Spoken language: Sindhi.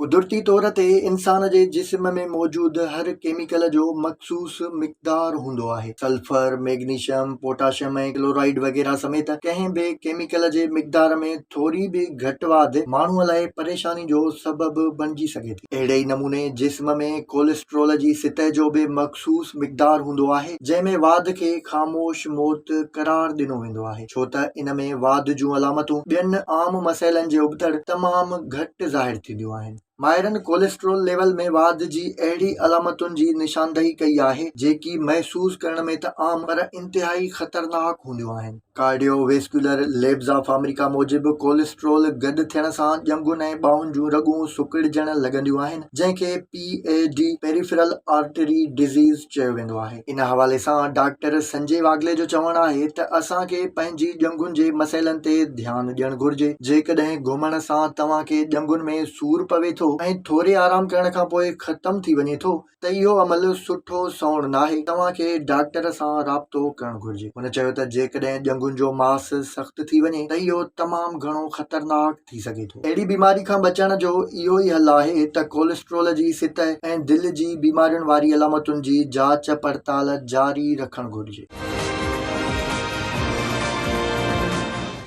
قدرتي طور تي انسان جي جسم ۾ موجود هر ڪيميڪل جو مخصوص مقدار هوندو آهي. سلفر، ميگنيشم، پوٽاشيم ۽ ڪلورائيڊ وغيره سميت ڪنهن به ڪيميڪل جي مقدار ۾ ٿوري به گهٽ واڌ ماڻهوء لاء پريشاني جو سبب بڻجي سگهي ٿي. اهڙي ئي نموني جسم ۾ ڪوليسٽرول جي سطح جو به مخصوص مقدار هوندو آهي، جنهن ۾ واڌ کي خاموش موت قرار ڏنو ويندو آهي. ڇو ته ان ۾ واڌ جون علامتون ٻين عام مسئلن جي ابتڙ تمام گهٽ ظاهر ٿينديون آهن. ماهرن ڪوليسٽرول ليول ۾ واڌ جي اهڙي علامتن جي نشاندهي ڪئي آهي، جيڪي محسوس ڪرڻ ۾ ته عام پر انتهائي خطرناڪ هونديون آهن. Cardio vascular labs of America موجب ڪوليسٽرول گڏ ٿيڻ سان ڄنگهن ۽ ٻانهن جون رڳون سڪڙجڻ لڳنديون آهن، جنهن کي P A D, Peripheral Artery Disease، چيو ويندو آهي. ان حوالي سان ڊاڪٽر سنجي واگلي جو چوڻ آهي ته اسان کي پنهنجي ڄنگهن جي مسئلن تي ڌيان ڏيڻ گهرجي، جيڪڏهن گهمڻ سان توهان کي ڄنگهن ۾ سور پوي ٿو ۽ ٿوري آرام ڪرڻ کانپوء ختم ٿي وڃي ٿو ته اهو عمل سٺو سنئوڻ ناهي، توهان کي ڊاڪٽر سان رابطو ڪرڻ گهرجي. هن چيو ته جيڪڏهن ڄنگهن جو ماس سخت ٿي وڃي ته اهو تمام گهڻو خطرناڪ ٿي سگهي ٿو. اهڙي بيماري کان بچڻ جو اهو ئي حل آهي ته ڪوليسٽرول جي سطح ۽ دل جي بيمارين واري علامتن جي جاچ پڙتال جاري رکڻ گهرجي.